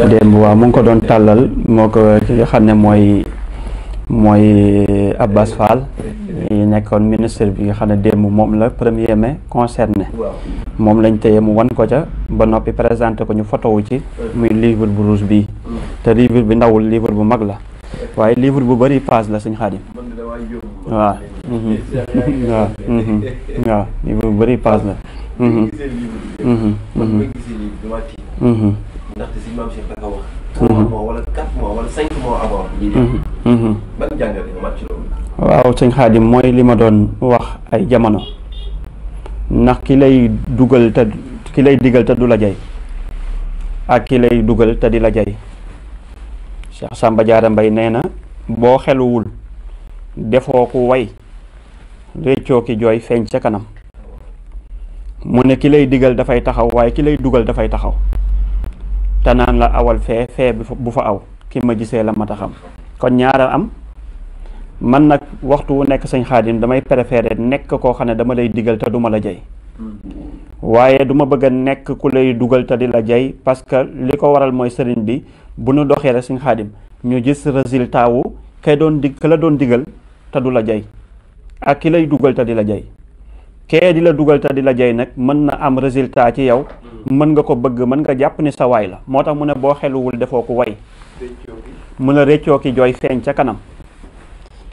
démb waaw mu ngi ko doon tàllal moo ko ki nga xam ne mooy Abbas Fall yi nekkoon ministre bi nga xam ne démb moom la 1er mai concerné moom lañ téye mu wan ko ca ba noppi présenté ko ñu photowu ci muy livre bu rouge bii te livre bi ndawul livre bu mag la waaye livre bu bëri page la Sëñ Xaadim waaw waaw livre bu bëri page la ndaxte si maam Cheikh dafa wax 3 mois wala 4 mois wala 5 mois avant ñi dem ban jàngat nga mat ci loolu waaw Sëñ Xaadim mooy li ma doon wax ay jamono ndax ki lay dugal te ki lay digal te du la jay ak ki lay dugal te di la jay Cheikh Samba Diarra Mbaye nee na boo xeluwul defoo ku way réccoo ki jooy feeñ ca kanam mu ne ki lay digal dafay taxaw waaye ki lay dugal dafay taxaw te naan la awal fee bu fa aw ki ma gisee la mat a xam kon ñaara am man nag waxtu wu nekk Sëñ Xaadim damay préféré nekk koo xam ne dama lay digal te duma la jay waaye duma bëgg a nekk ku lay dugal te di la jay parce que li ko waral mooy sëriñ bi bu nu doxee rek Sëñ Xaadim ñu gis résultat wu ka la doon digal te du la jay ak ki lay dugal te di la jay kee di la dugal te di la jay nag mën na am résultat ci yow mën nga ko bëgg mën nga jàpp ni sa waay la moo tax mu ne boo xeluwul defoo ko way mun a réccoo ki jooy feeñ ca kanam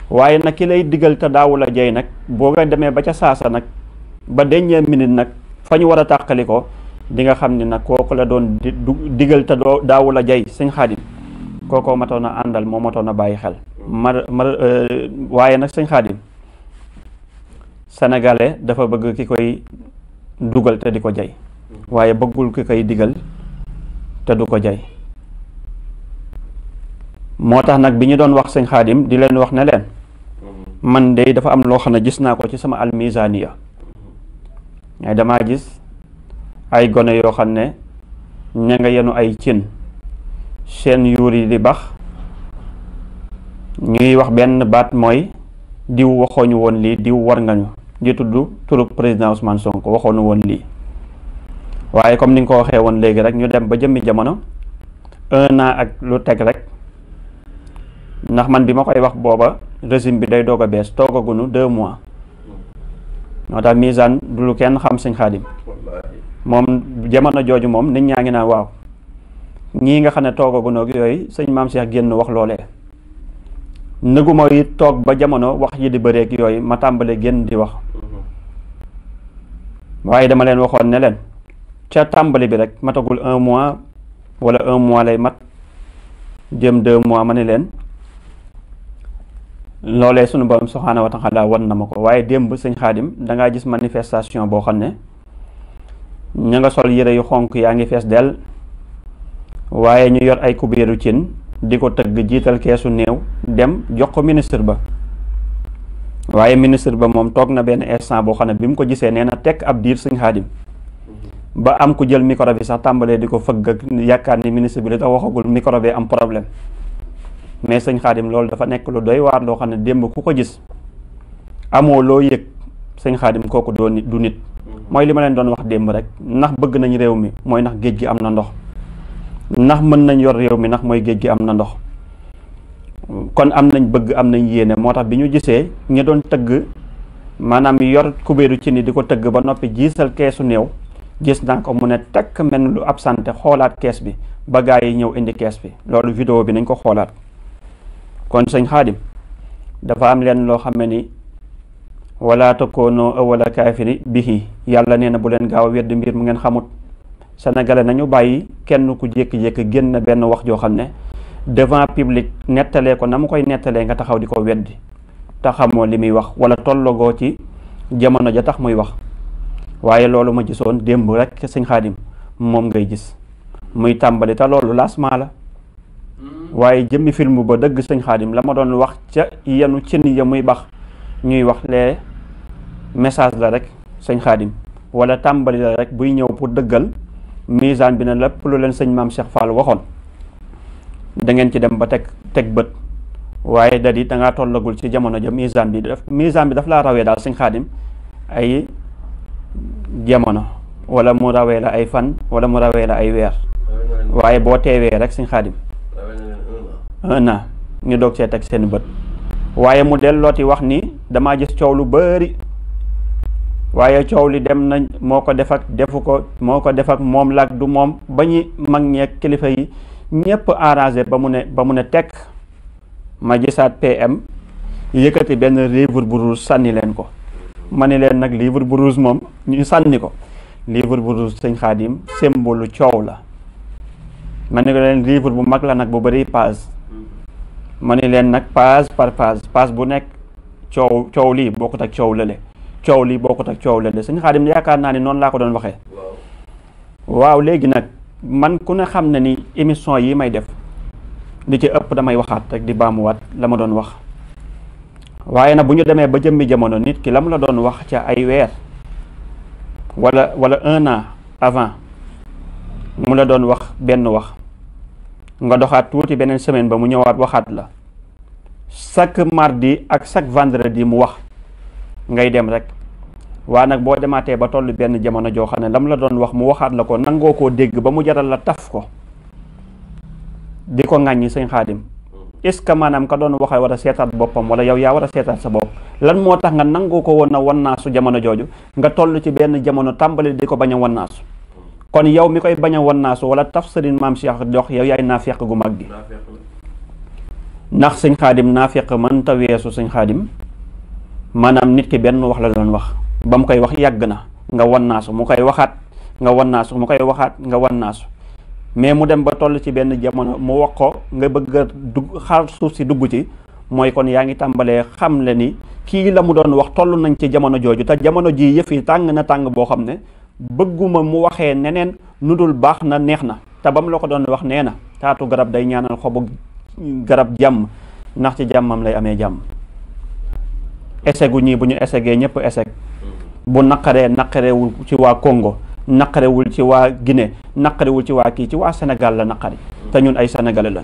waaye nag ki lay digal te daawu la jay nag boo nga demee ba ca saasa nag ba dernière minute nag fa ñu war a tàqali ko di nga xam ni nag kooku la doon digal te daawu la jay Sëñ Xaadim kookoo matoon a àndal moo matoon a bàyyi xel waaye nag Sëñ Xaadim sénégalais dafa bëgg ki koy dugal te di ko jay waaye bëggul ki koy digal te du ko jay moo tax nag bi ñu doon wax Sëñ Xaadim di leen wax ne leen man de dafa am loo xam ne gis naa ko ci sama almisaniya mais damaa gis ay gone yoo xam ne ña nga yenu ay cin seen yuur yi di bax ñuy wax benn baat mooy diw waxooñu woon lii diw war nga ñu di tudd turu président Ousmane Sonko waxoonu woon lii waaye comme ni nga ko waxee woon léegi rek ñu dem ba jëmmi jamono 1 an ak lu teg rek ndax man bi ma koy wax booba régime bi day doog a bees toogagunu 2 mois moo tax misaan du lu kenn xam Sëñ Xaadim moom jamono jooju moom nit ñaa ngi naan waaw ñii nga xam ne toogagunu ak yooyu sëñ Maam Cheikh génn wax loolee nëguma it toog ba jamono wax yi di bëreek yooyu ma tàmbale génn di wax waaye dama leen waxoon ne leen ca tàmbali bi rek matagul 1 mois wala 1 mois lay mat jëm 2 mois ma ne leen loolee sunu borom subhaanahu wa taala wan na ma ko waaye démb Sëñ Xaadim dangaa gis manifestation boo xam ne ña nga sol yére yu xonk yaa ngi fees dell waaye ñu yor ay kubéeru cin di ko tëgg jiital keesu néew dem jox ko ministre ba waaye ministre ba moom toog na benn instant boo xam ne bi mu ko gisee nee na tekk ab diir Sëñ Xaadim ba am ku jël micro bi sax tàmbalee di ko fëgg ak yaakaar ni ministre bi li tax waxagul micro bi am problème mais Sëñ Xaadim loolu dafa nekk lu doy waar loo xam ne démb ku ko gis amoo loo yëg Sëñ Xaadim kooku du nit mooy li ma leen doon wax démb rek ndax bëgg nañ réew mi mooy ndax géej gi am na ndox ndax mën nañ yor réew mi ndax mooy géej gi am na ndox kon am nañ bëgg am nañ yéene moo tax bi ñu gisee ñi doon tëgg maanaam yor kubéeru ci ni di ko tëgg ba noppi jiisal keesu néew gis naa ko mu ne tekk mel lu absenté xoolaat kees bi ba gaa yi ñëw indi kees bi loolu vidéo bi nañ ko xoolaat kon Sëñ Xaadim dafa am leen loo xam ne ni wala takoonoo awwala kaafiri bihi yàlla nee na bu leen gaaw a wedd mbir mu ngeen xamut sénégalais nañu bàyyi kenn ku jékki-jékki génn benn wax joo xam ne devant public nettalee ko na mu koy nettalee nga taxaw di ko weddi te xamoo li muy wax wala tollogoo ci jamono ja tax muy wax waaye loolu ma gisoon démb rek Sëñ Xaadim moom ngay gis muy tàmbali te loolu lancement la waaye jëmmi film ba dëgg Sëñ Xaadim la ma doon wax ca yenu cin ya muy bax ñuy wax lee message la rek Sëñ Xaadim wala tàmbali la rek buy ñëw pour dëggal misaan bi ne lépp lu leen sëñ Maam Cheikh Fall waxoon da ngeen ci dem ba teg bët waaye da di dangaa tollagul ci jamono ja misaan bi daf laa rawee daal Sëñ Xaadim ay jamono wala mu rawee la ay fan wala mu rawee la ay weer waaye boo teewee rek sëñ Xaadim 1 an ñu doog see teg seen bët waaye mu dellooti wax ni damaa gis coow lu bari waaye coow li dem nañ moo ko def ak defu ko moo ko def ak moom laak du moom ba ñu mag ñeeg kilifa yi ñépp arrangé ba mu ne tekk ma gisaat PM yëkkati benn livre bu rouge sànni leen ko ma ne leen nag livre bu rouge moom ñu sànni ko livre bu rouge sëñ Xaadim symbole coow la ma ne leen livre bu mag la nag bu bari page ma ne leen nag page par page bu nekk coow lii bokkut ak coow lële coow lii bokkut ak coow lële sëñ Xaadim yaakaar naa ni noonu laa ko doon waxee waaw léegi nag man ku ne xam ne ni émission yi may def li ci ëpp damay waxaat rek di baamuwaat la ma doon wax waaye nag bu ñu demee ba jëmmi jamono nit ki la mu la doon wax ca ay weer wala 1 an avant mu la doon wax benn wax nga doxaat tuuti beneen semaine ba mu ñëwaat waxaat la chaque mardi ak chaque vendredi mu wax ngay dem rek waa nag boo demaatee ba toll benn jamono joo xam ne lam la doon wax mu waxaat la ko nangoo koo dégg ba mu jaral la taf ko di ko ŋàññi sëñ Xaadim est-ce que maanaam ka doon waxee war a seetaat boppam wala yow yaa war a seetaat sa bopp lan moo tax nga nangoo ko woon a wannaasu jamono jooju nga toll ci benn jamono tàmbali di ko bañ a wannaasu kon yow mi koy bañ a wannaasu wala taf sëriñ maam Cheikh jox yow yaay naafeq gu mag gi ndax sëñ Xaadim naafeq mënta weesu sëñ Xaadim maanaam nit ki benn wax la doon wax ba mu koy wax yàgg na nga wannaasu mu koy waxaat nga wannaasu mu koy waxaat nga wannaasu mais mu dem ba toll ci benn jamono mu wax ko nga bëgg a xaar suuf si dugg ci mooy kon yaa ngi tàmbalee xam le ni kii la mu doon wax toll nañ ci jamono jooju te jamono ji yëf yi tàng na tàng boo xam ne bëgguma mu waxee neneen nu dul baax na neex na te ba mu la ko doon wax nee na taatu garab day ñaanal xobu garab jàmm ndax ci jàmmam lay amee jàmm esegu ñii bu ñu esegee ñëpp eseg bu naqarewul ci waa Congo naqarewul ci waa Guinée naqarewul ci waa kii ci waa Sénégal la naqari te ñun ay sénégalais la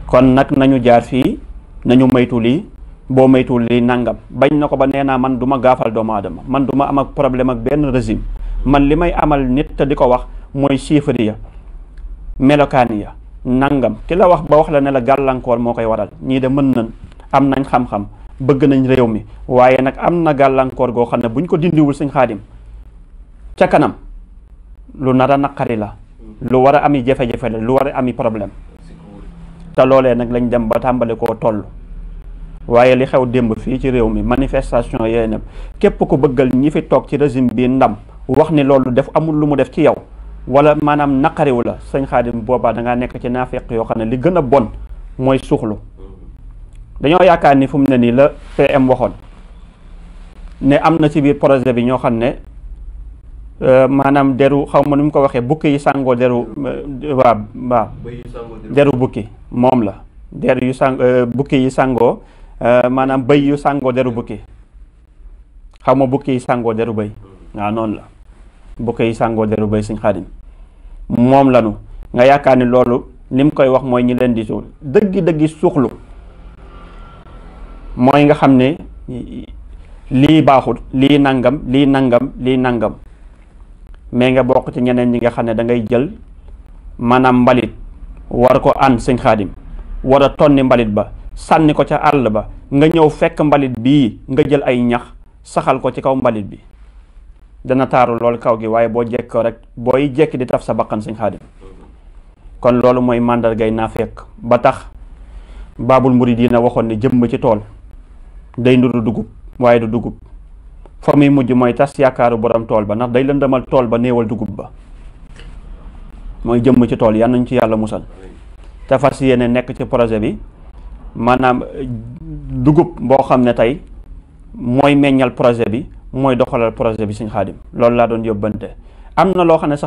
kon nag nañu jaar fii nañu maytu lii boo maytuwul lii nangam bañ na ko ba nee naa man du ma gaafal doomu aadama man du ma am ak problème ak benn régime man li may amal nit te di ko wax mooy chiffre ya melokaan ya nangam ki la wax ba wax la ne la gàllankoor moo koy waral ñii de mën nañ am nañ xam-xam bëgg nañ réew mi waaye nag am na gàllankoor goo xam ne buñ ko dindiwul sëñ Xaadim ca kanam lu nar a naqari la lu war a ami jafe-jafe la lu war a ami problème te loolee nag lañ dem ba tàmbali koo toll waaye li xew démb fii ci réew mi manifestation yooyu nag képp ku bëggal ñi fi toog ci régime bi ndam wax ni loolu def amul lu mu def ci yow wala maanaam naqariwu la sëñ Xaadim boobaa dangaa nekk ci naafeq yoo xam ne li gën a bon mooy suuxlu dañoo yaakaar ni fu mu ne nii la PM waxoon ne am na ci biir projet bi ñoo xam ne maanaam deru xaw ma nu mu ko waxee bukki yi sàngoo deru waa deru bukki moom la der yu sang bukki yi sàngoo maanaam bëy yu sàngoo deru bukki xaw ma bukki yi sàngoo deru bëy waaw noonu la bukki yi sàngoo deru bëy sëñ Xaadim moom lanu nga yaakaar ni loolu li mu koy wax mooy ñi leen di suul dëggi suuxlu mooy nga xam ne lii baaxul lii nangam lii nangam mais nga bokk ci ñeneen ñi nga xam ne da ngay jël maanaam mbalit war ko ànd sëñ Xaadim war a tonni mbalit ba sànni ko ca àll ba nga ñëw fekk mbalit bii nga jël ay ñax saxal ko ci kaw mbalit bi dana taaru loolu kaw gi waaye boo jekkoo rek booy jekki di taf sa bakkan sëñ Xaadim kon loolu mooy màndargay naafeq ba tax Baabul Muridiina waxoon ne jëmm ci tool day nduru dugub waaye du dugub fa muy mujj mooy tas yaakaaru borom tool ba ndax day lëndëmal tool ba néewal dugub ba mooy jëmm ci tool yan nañ ci yàlla musal te fas yéene nekk ci projet bi maanaam dugub boo xam ne tey mooy meññal projet bi mooy doxalal projet bi sëñ Xaadim loolu laa doon yóbbante am na loo xam ne sax